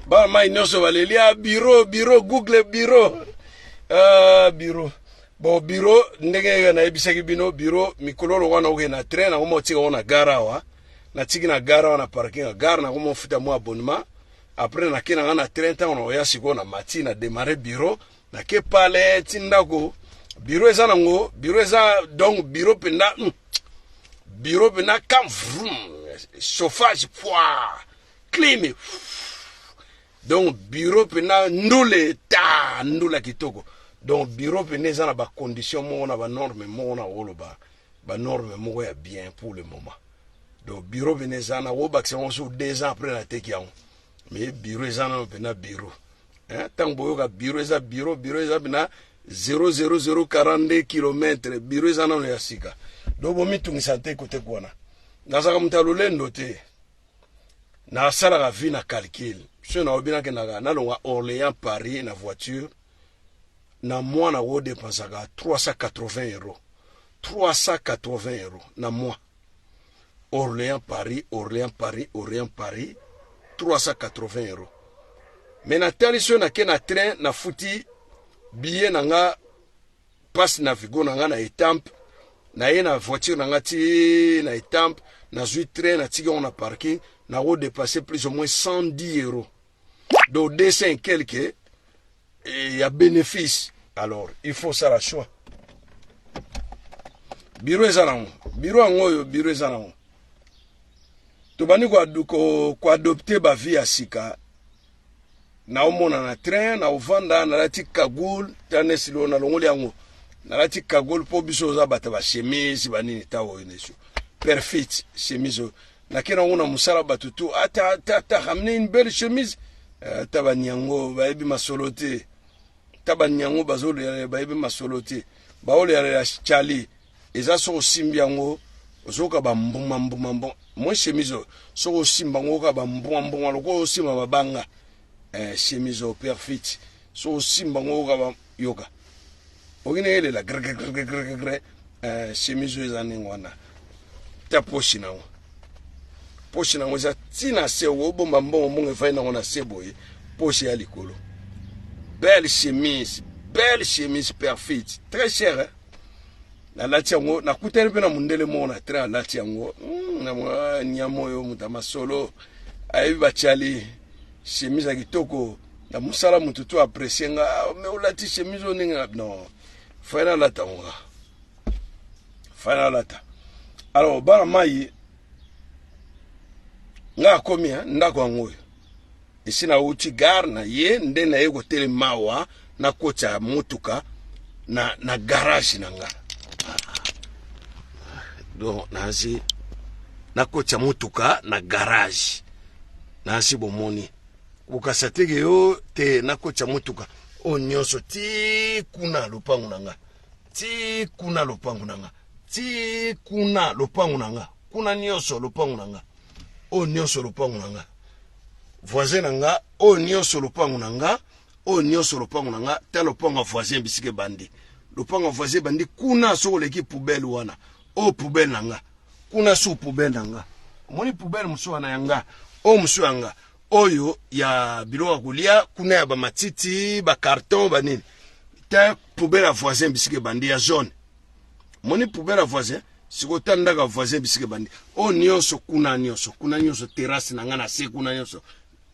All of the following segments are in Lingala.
Bana mai nyonso baleli a ah, bureau, bureau, Google bureau. Ah, bureau. Bon, bureau ndenge nayebisaki bino bureau mikolo lokola nakokende na train nakoma otika yango na gare awa. Natiki na gare awa na parking ya gare nakoma ofuta mwa abonnement. Après nake na nga na train ntango nakoya sikoyo na mati na démarrer bureau nake pale ti ndako bureau eza nango bureau eza donc bureau mpenza bureau mpenza kam vroom chauffage pwa clim donc bureau mpenza ndule ta ndula kitoko donc bureau mpenza eza na bacondition moko na banorme moko na koloba banorme moko ya bien pour le moment. Donc bureau mpenza eza na kobakisa yango so 2 ans après nateki yango, mais bureau eza nano mpenza bureau. Ntango boyoka bureau eza bureau, bureau eza mpenza 00042 km, bureau eza nano ya sika. Donc bomitungisa te kote wana. Nazalaka moto ya lolendo te, nasalaka vie na calcul. Soki naobi nakendaka nalongwa Orléans Paris na voiture, na mois nakodepensaka 380 euros, 380 euros na mois. Orléans Paris, Orléans Paris, Orléans Paris, 380 euros. Mais natali soki nake na train, nafuti billet na nga, passe Navigo na nga na Etampe, naye na voiture na nga ti na Etampe, nazwi train, natiki yango na parking, nakodépenser plus ou moins 110 euros, donc 200 et quelque ya bénéfice. Alors il faut sala choix. Bureau eza nango, bureau yango oyo, bureau eza nango. Tobandi koadopter bavie ya sika. Naomona na train, naovanda, nalati cagoule tanesilo, nalongoli yango, nalati cagoule mpo biso oza bato bachemise banini ta oyo neso perfit chemise oyo nake nango na mosala. Bato to ata ata ata ramener une belle chemise. Ata baniango bayebi masolo te, ta baniango bazolela, bayebi masolo te, baolela chali eza. Soki osimbi yango, ozoyoka bambuma mbuma mbuma. Moi chemise oyo, soki osimba yango, oyoka bambuma mbuma lokola osimba mabanga. Chemise oyo perfit, soki osimba yango, oyoka yoka okini elela grgrgrgrgr. Chemise oyo eza ndenge wana. Ta poche nango, poche nango eza ntina se obomba mbongo, mbongo efai nango na se boye, poche ya likolo. Belle chemise, belle chemise perfite, très cher, hein? Nalati yango, nakutani mpe na mondele moko na train, alati yango. Nyama oyo moto ya masolo ayebi batiali chemise ya kitoko na mosala. Motu to apprécie nga: ah, mais olati chemise oyo ndenge? Non, fai nalata yango nga, fai nalata. Alors bana mai nga akomi ndako yango oyo esi nauti gare na ye nde naye kotelema awa, nakotya motuka na garage na nga. Donc nazi nakotya motuka na garage, nasi bomoni kokasa teke yo te. Nakotya motuka oyo nyonso ti kuna lopango na nga, ti kuna lopango na nga, ti kuna lopango na nga, kuna nyonso lopango na nga, oyo nyonso lopango na nga, voisin na nga, oyo nyonso lopango na nga, oyo nyonso lopango na nga. Ta lopango ya voisin bisika ebandi, lopango ya voisin ebandi kuna. Soki oleki poubelle wana, oyo poubelle na nga, kuna su poubelle na nga. Omoni poubelle mosusu wana ya nga, oyo mosusu ya nga, oyo ya biloko ya kolia, kuna ya bamatiti, bacarton, banini. Ta poubelle ya voisin bisika ebandi ya zone. Omoni poubelle ya voisin sikoyo, ta ndako ya voisin bisika ebandi, oyo nyonso kuna, nyonso kuna, nyonso terrasse na nga na se kuna nyonso.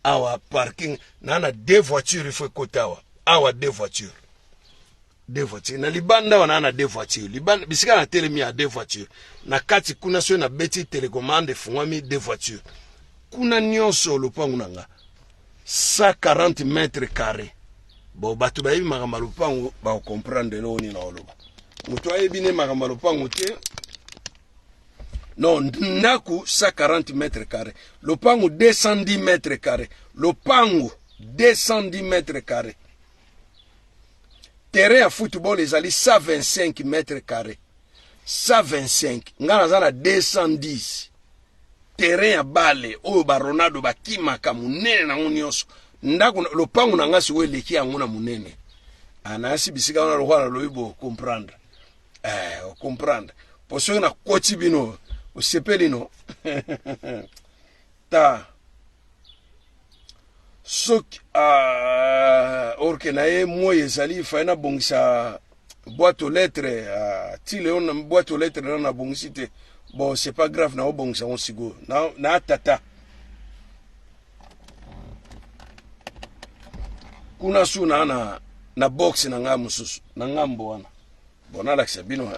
Awa parking na deux voitures, il faut ekota awa, awa deux voitures, deux voitures na libanda wana, na deux voitures libanda bisika na telemi ya deux voitures na kati kuna. Soki nabeti télécommande, efungwami, deux voitures kuna nyonso lopango na nga 140 mètres carré. Bon, bato bayebi makambo ya lopango bakocomprendre eloko nini na oloba. Moto ayebi ne makambo ya lopango te. Non, ndako 140 mètres carré, lopango 210 mètres carré, lopango 210 mètres carré. Terrain ya football ezali 125 mètres carré, 125. Nga naza na 210. Terrain ya bale oyo baRonaldo bakimaka, monene nango nyonso. Ndako, lopango na nga sikoyo eleki yango na monene. Anasi bisika wana lokola nalobi bo comprendre, ocomprendre, po soki nakoti bino osepeli no. Ta soki uh, orke na ye moi ezali faye nabongisa boîte aux lettres uh, ti leo na boîte aux lettres na nabongisi te bon c'est pas grave naobongisa yango sikoyo na, na tata kuna su na na, na box na ngai mosusu na ngambo wana bon nalakisa bino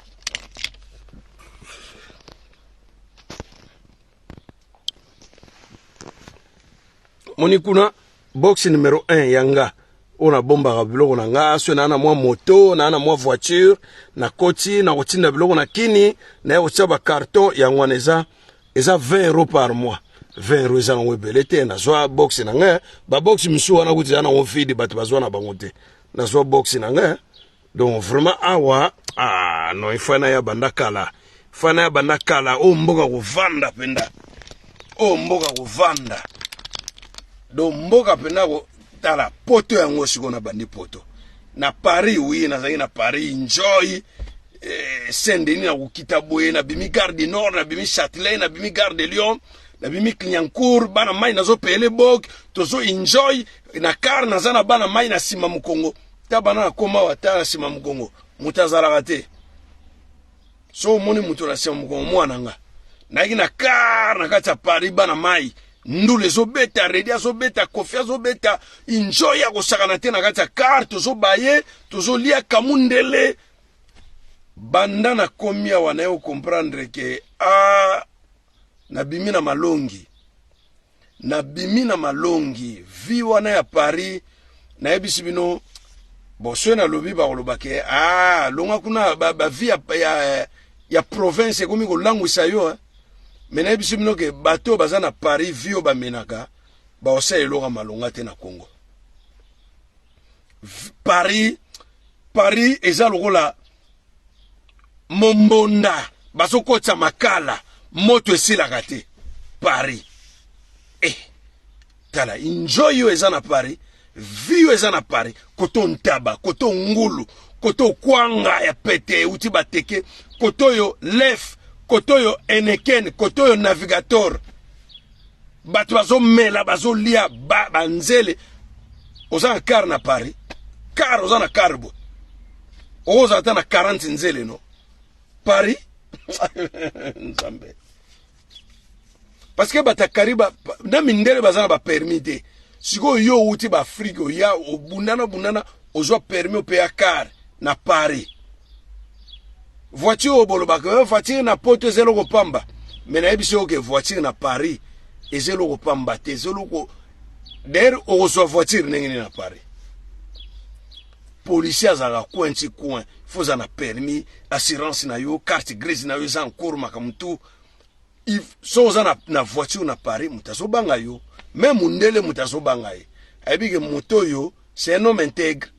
moni kuna box numero 1 ya nga oyo nabombaka biloko na nga soki naa na mwa moto naa na mwa voiture nakoti nakotinda biloko na kini naye kotia bacarton yango wana eza eza 20 euro par mois 20 euro eza nango ebele te nazwa box na ngai babox misusu wana kutu eza nango vide bato bazwa na bango te nazwa box na ngai Donc vraiment awa ah non il faut na ya banda kala. Faut na ya banda kala o mboka kovanda penda. O mboka kovanda. Donc mboka penda ko tala poto yango siko na bandi poto. Na Paris oui nazalaki na Paris enjoy eh, Saint-Denis na kokita boye na bimi gare du Nord na bimi Châtelet na bimi gare de Lyon na bimi Clignancourt bana mai nazo pele bok tozo enjoy na car naza na bana mai na sima mokongo ta bana nakoma awa ta na nsima mokongo moto azalaka te so omoni moto na nsima mokongo mwana nga nayaki na kar na kati ya paris bana mai ndula ezobeta redi azobeta kofi azobeta enjoy ya kosakana te na kati ya kar tozobaye tozolia kamundele banda nakomi awa naye okomprendre ke a ah, nabimi na malongi Nabimi na malongi vie wana ya Paris nayebisi bino bon soki nalobi bakoloba ke ah longa kuna ba, ba vie ya, ya, ya province ekomi kolangwisa yo eh. me nayebisi bino ke bato oyo baza na Paris vie oyo bamenaka bakosala eloko ya malonga te na Congo. Paris Paris eza lokola mombonda bazokotisa makala moto esilaka te paris eh, tala enjoy yo eza na paris vie yo eza na paris koto ntaba koto ngulu koto kwanga ya pete euti bateke koto oyo lef koto oyo eneken koto oyo navigator bato bazomela bazolia ba, banzele oza na car na paris car oza na car boye okozala ata na 40 nzele no paris nzambe parce que bato ya kariba na mindele baza na bapermis te sikoyo yo outi baafrike oya obundana obundana ozwa permis opeya car na paris voiture oyo bolobaka yo voiture na poto eza eloko pamba me nayebisi yo ke voiture na paris eza eloko pamba te eza eloko d'ailleurs okozwa voiture ndenge nini na paris policier azalaka coin ti coin fo oza na permis assurance na yo carte grise na yo eza en cours makambo tout so oza na, na voiture na paris moto azobanga yo me mundele moto azobanga ye ayebi ke moto oyo c'est un homme intègre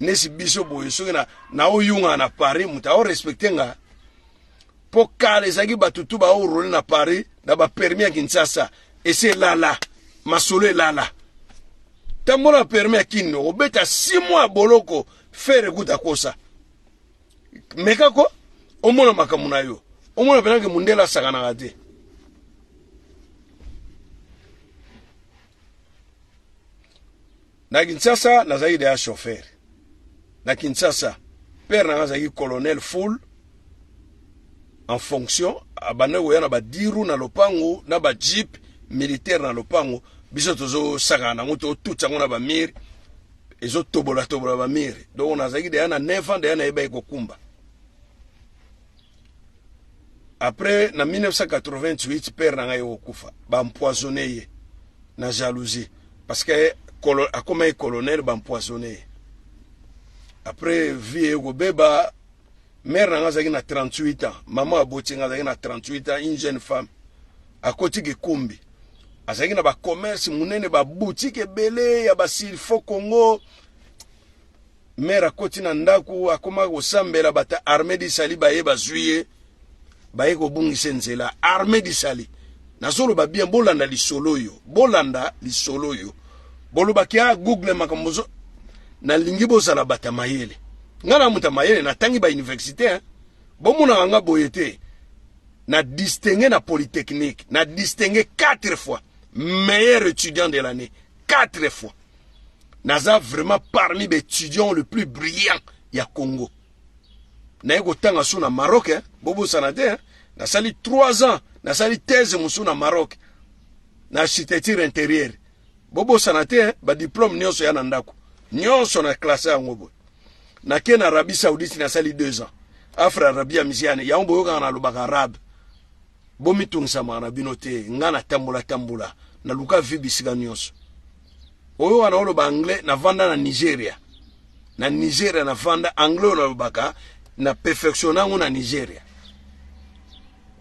nesi biso boye soki na naoyungana na paris moto aorespecte nga mpo kala ezalaki bato tu baorole na paris na bapermis ya kinshasa esi elala masolo elala tambola na permis ya kini okobeta 6 mois ya boloko fere kuta kosa meka ko omona makambo na yo omona mpenza ke mondele asakanaka te na kinshasa nazalaki deya chauffeur na kinshasa père na nga azalaki colonel full en fonction abandaki koya na badiru na lopango na bajeep militaire na lopango biso tozosakana nango totutsa yango na bamire ezotobola tobola bamire donc nazalaki deya na 9 ans deya nayebaki kokumba après na 1988 père na ngai okokufa baempoisonne ye na jalousie parce que akomaki colonel baempoisonne ye après vie ekobeba mère na ngai azalaki na 38 ans mama aboti ngai azalaki na 38 ans une jeune femme akoti kikumbi azalaki na bacommerce monene baboutique ebele ya basilfo congo mère akoti na ndako akomaka kosambela bata armée disali baye bazwi ye baye kobungisa nzela armée disali nazoloba bien bolanda lisolo oyo bolanda lisolo oyo bolobaki a ah, google makambo zo nalingi bozala bata mayele ngai na moto ya mayele natangi bauniversité bomonaka nga boye te. Na distingue na Polytechnique, na distingue 4 fois meilleur étudiant de l'année, 4 fois. Naza vraiment parmi les étudiants le plus brillant ya Congo. Naye kotanga su na Maroc, hein? Bobosana te, hein? Nasali 3 ans, nasali thèse mosusu na Maroc na architecture intérieure. Bobosana te, hein? Ba diplôme nyonso ya na ndako nyonso na classe yango boye. Nake na Arabie Saoudite, nasali 2 ans afra Arabia miziane yango boyokaka nalobaka arabe. Bomitungisamaka na bino te, nga natambola tambola, naluka vie bisika nyonso. Oyo wana oloba anglais, navanda na Nigeria, na Nigeria navanda, anglais oyo nalobaka na perfectionne yango na Nigeria.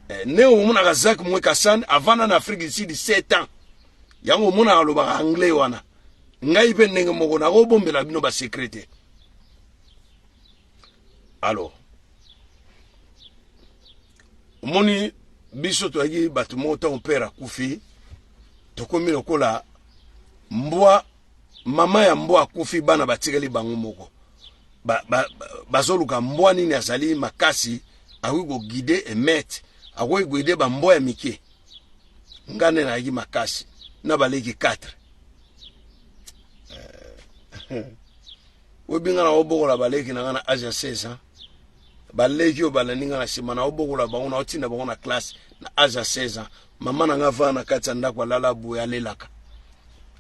Eh, ndenge omonaka Zak Mwekasan avanda na Afrique du Sud 7 ans, yango omonaka alobaka anglais wana. Ngai mpe ndenge moko nakobombela bino basecret te. Alors omoni biso toyaki bato moko, ntango pere akufi tokomi lokola mbwa, mama ya mbwa akufi, bana batikali bango moko, bazoluka mbwa nini azali makasi akoki koguide emete, akoki koguide bambwa ya mike. Nga nde nayaki makasi na baleki 4. Oyebi nga naobokola baleki na nga na age ya 16 ans. Baleki oyo balandi nga na nsima, naobokola bango, naotinda bango na classe na age ya 16 ans. Mama na nga avanda na kati ya ndako, alala boye, alelaka,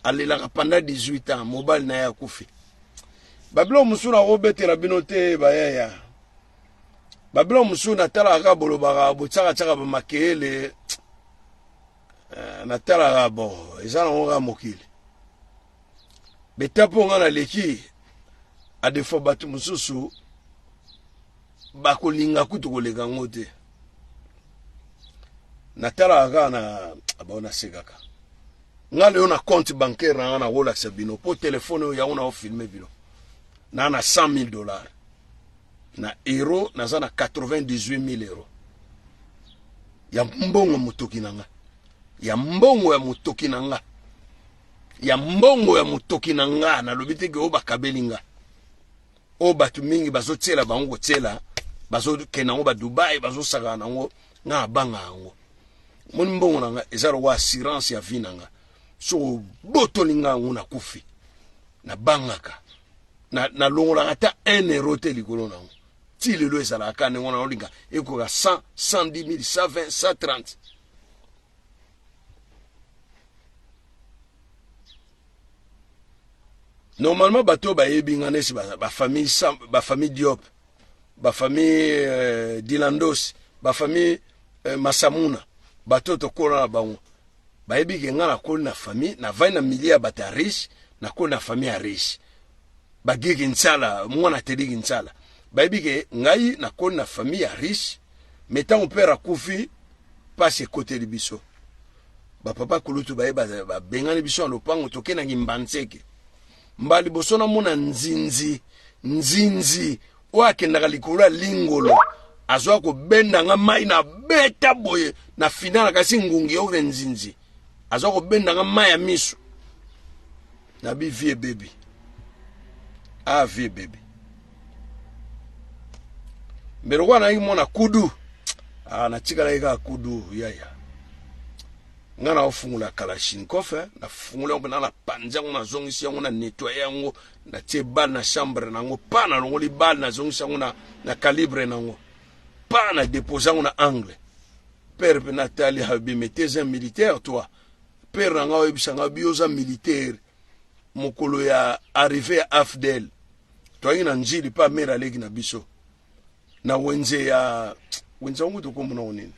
alelaka pendant 18 ans. Mobali na ye akufi. Babiloko mosusu nakobetela bino te, bayaya. Babiloko mosusu natalaka kaka, bolobaka, botiakatiaka bamakeyele. Natalaka, bon, eza nango kaka mokili. Beta mpo nga naleki adefo, bato mosusu bakolinga kutu koleka yango te. Natalaka kaka na bao, nasekaka. Nga lelo na compte bancaire na nga, nakolakisa bino mpo telefone oyo yango naofilme bino, naa na 100 000 dollars. Na euro naza na 98 000 euro ya mbongo motoki na nga, ya mbongo ya motoki na nga, ya mbongo ya motoki na nga. Nalobi te ke oyo bakabeli nga, oyo bato mingi bazotiela bango, kotiela, bazokende yango badubai, bazosakana nango. Nga abanga yango. Moni mbongo na nga eza lokola assurance ya vie na nga. Soki obotoli nga yango, nakufi. Nabangaka, nalongolaka ata 1 euro te likolo nango. Ti lelo ezalaka kaka ndenge wana. Olinga ekoka 100, 110 000, 120, 130. Normalement bato oyo bayebi nga nesi bafamille, bafamille Diop, bafamille Dilandos, bafamille Masamuna, bato oyo tokola na bango bayebi ke nga nakoli na famille, navandi na milieu ya bato ya riche, nakoli na famille ya riche, bagiki ntsala, mwana teliki ntsala. Bayebi ke ngai nakoli na famille ya riche. Mais ntango pere akufi, mpasi ekoteli biso. Bapapa kulutu baye, babengani biso na lopango, tokendaki Mbanzeke. Mbala liboso namona nzinzi, nzinzi oyo akendaka likolo ya lingolo, azwa kobenda nga mai na beta boye na final, kasi ngungi oke nzinzi azwa kobenda nga mai ya miso. Nabi vie ebebi, a vie ebebi. Mbele kwa nayaki mona kudu, ah, natikalaki kaka kudu. Yaya, nga naofungola kalashnikov, nafungoli yango mpena, napanzi yango, nazongisi yango, na nettoye yango, natie balle na chambre nango, pa nalongoli balle, nazongisi yango na calibre nango, pa na dépose yango na angle. Père mpe natali, abi: "Mais t'es un militaire, toi." Père na nga oyebisa nga bi: "Oza militaire." Mokolo ya arrivée ya AFDL, toyaki na Njili mpe amere aleki na biso na wenze ya wenze yango, tokomona ngo nini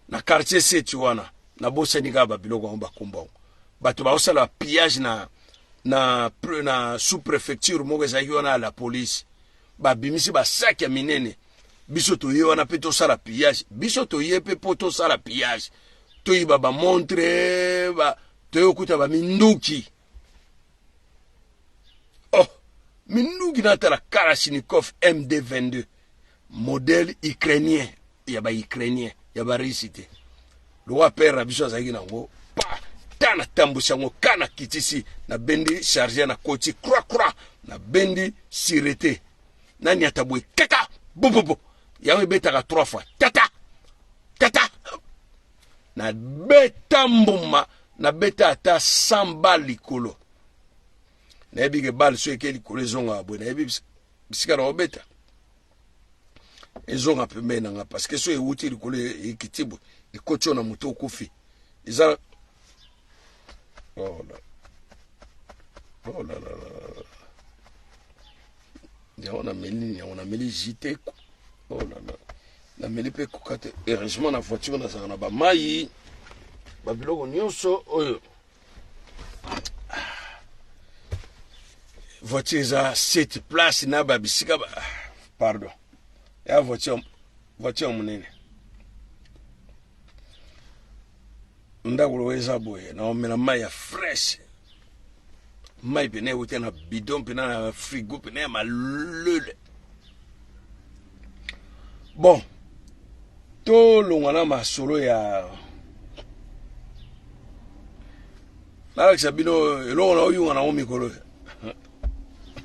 na quartier seti wana, nabosani kaka babiloko yango, bakombo yango. Bato baosala pillage na sous préfecture moko ezalaki wana ya la police, babimisi basaki ya minene. Biso toye wana mpe tosala pillage, biso toye mpe mpo tosala pillage, toyiba bamontre ba, toye okuta baminduki. Oh, minduki, natala kalashnikov MD 22, modèle ukrainien, ya baukrainien, ya barisi te. Lokola pere na biso azalaki nango, pa ta natambusi yango ka nakitisi, nabendi charge, nakoti croix croix, nabendi sûreté, naniata boye kaka bobobo. Yango ebetaka 3 fois. Tata! Tata! Nabeta mbuma, nabeta ata 100 bal likolo. Nayebi ke bal soki eke likolo ezongaka boye, nayebi bisika na obeta. Ezonga pembeni na nga parce que soki ewuti likolo ekiti boye, ekoti yo na moto okufi. Eza Oh là. Oh là là là. Yango nameli nini yango nameli jus te. Oh là là. Nameli mpe koka te. Heureusement na voiture nazalaka na bamai babiloko nyonso oyo. Voiture eza 7 place na babisika ba... Pardon. Ya voiture voiture monene. Ndako lokola eza boye naomela mai ya fresh mai pene euti na bidon pene na frigo pene ya malele bon tolongwa na masolo ya nalakisa bino eloko na oyunga nango mikolo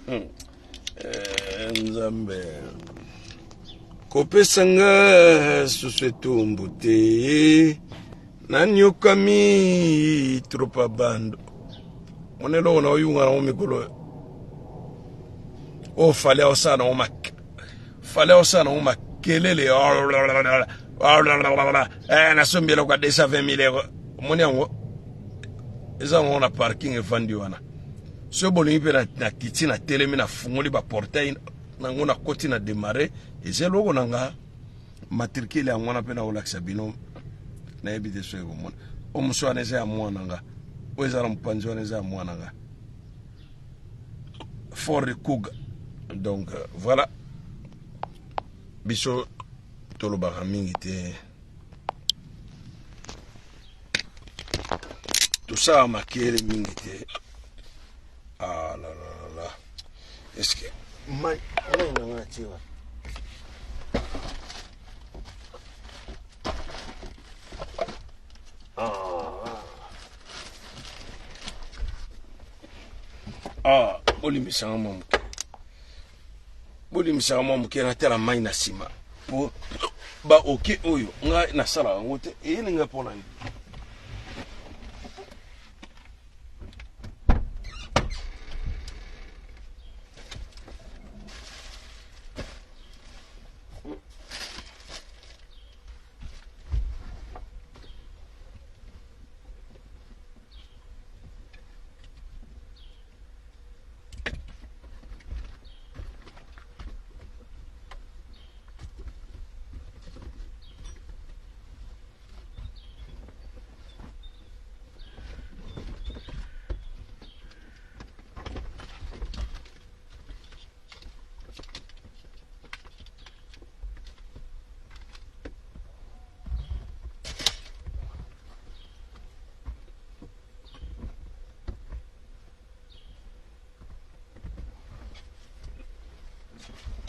eh, nzambe kopesa nga susu etumbu te nanyokami tropa bando mona eloko na oyunga nango mikolo oyo fale osala nango mak fale osala nango makelele eh, nasombi eloko ya 220 000 euro omoni yango eza yango na parking efandi wana soki bolingi mpe na kiti na telemi na fungoli ba portail nango na koti na demarre eza eloko na nga matricule yango wana mpe nakolakisa bino nayebi te soki komona oyo mosusu wana eza ya mwana nga oyo eza na mopanzi wana eza ya mwana nga Ford Kuga donc euh, voilà biso tolobaka mingi te tosala makele mingi te ah la la la la est-ce que mai mai na nga natie wapi ah ah bolimbisanga mwa moke bolimbisaka mwa moke natala mai na nsima po baoke oyo ngai nasalaka yango te eyeli ngai mpo na nini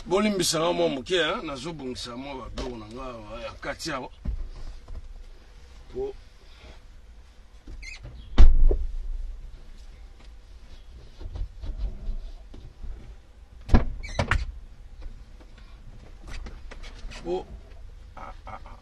bolimbisa nga mwa moke nazobongisa mwa babiloko na nga ya kati awa po po ah, ah, ah.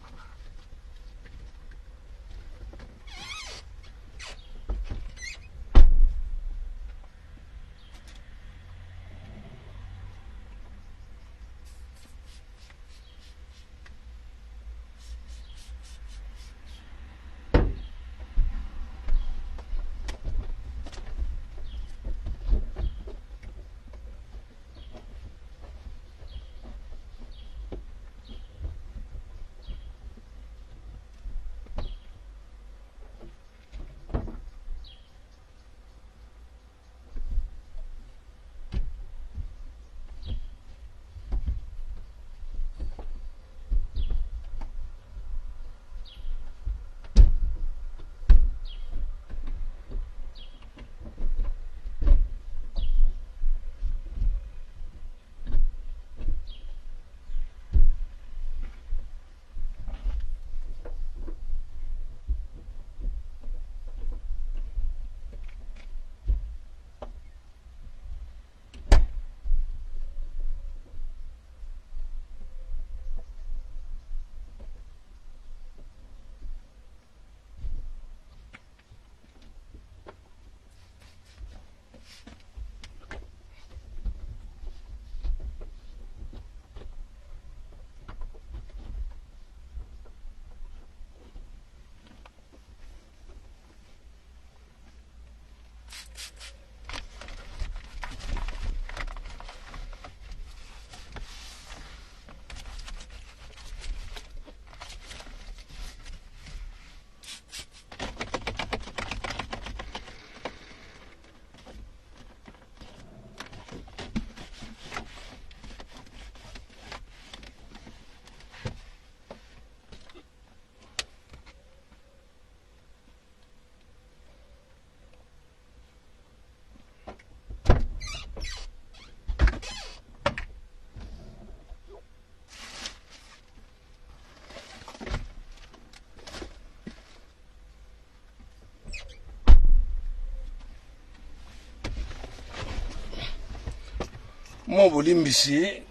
Mwa bolimbisi,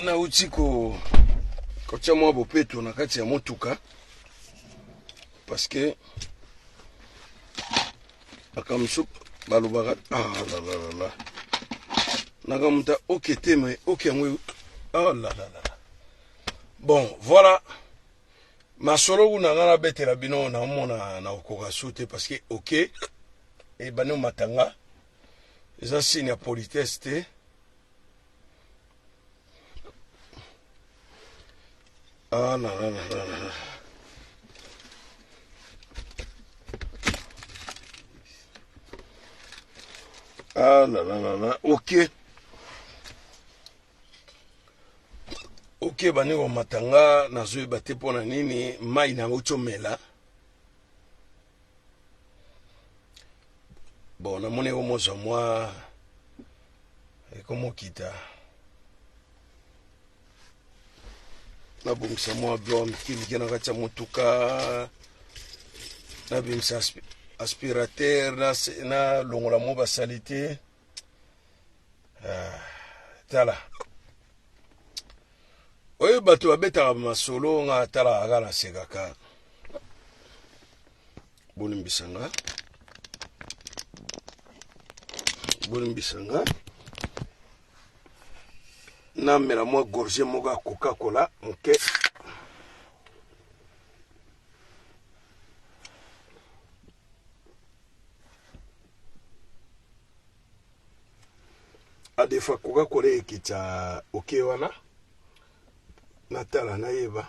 nauti ko kotia mwa bopeto na kati ya motuka parce que makambo mosusu balobaka ah la la la la nakamuta oke te me oke yango ah la la la bon voilà masolo kuna nga nabetela bino naomona nakokoka su te parce que oke ebandi omata nga eza signe ya politesse te ah, la, la, la, la, la. Ah la la la la ok ok bandi komata nga nazoyeba te mpo na nini mai na yango tiomela bon namoni ekomozwa mwa ekomokita nabongisa mwa biloko mike mike na kati ya motuka nabimisa aspirateur nalongola mwa basalite ah, tala oyo bato babetaka masolo nga atalaka kaka nasekaka bolimbisa nga bolimbisa nga namela mwa gorge moko ya coca-cola moke adefa coca-cola ekitisa oke wana natala nayeba.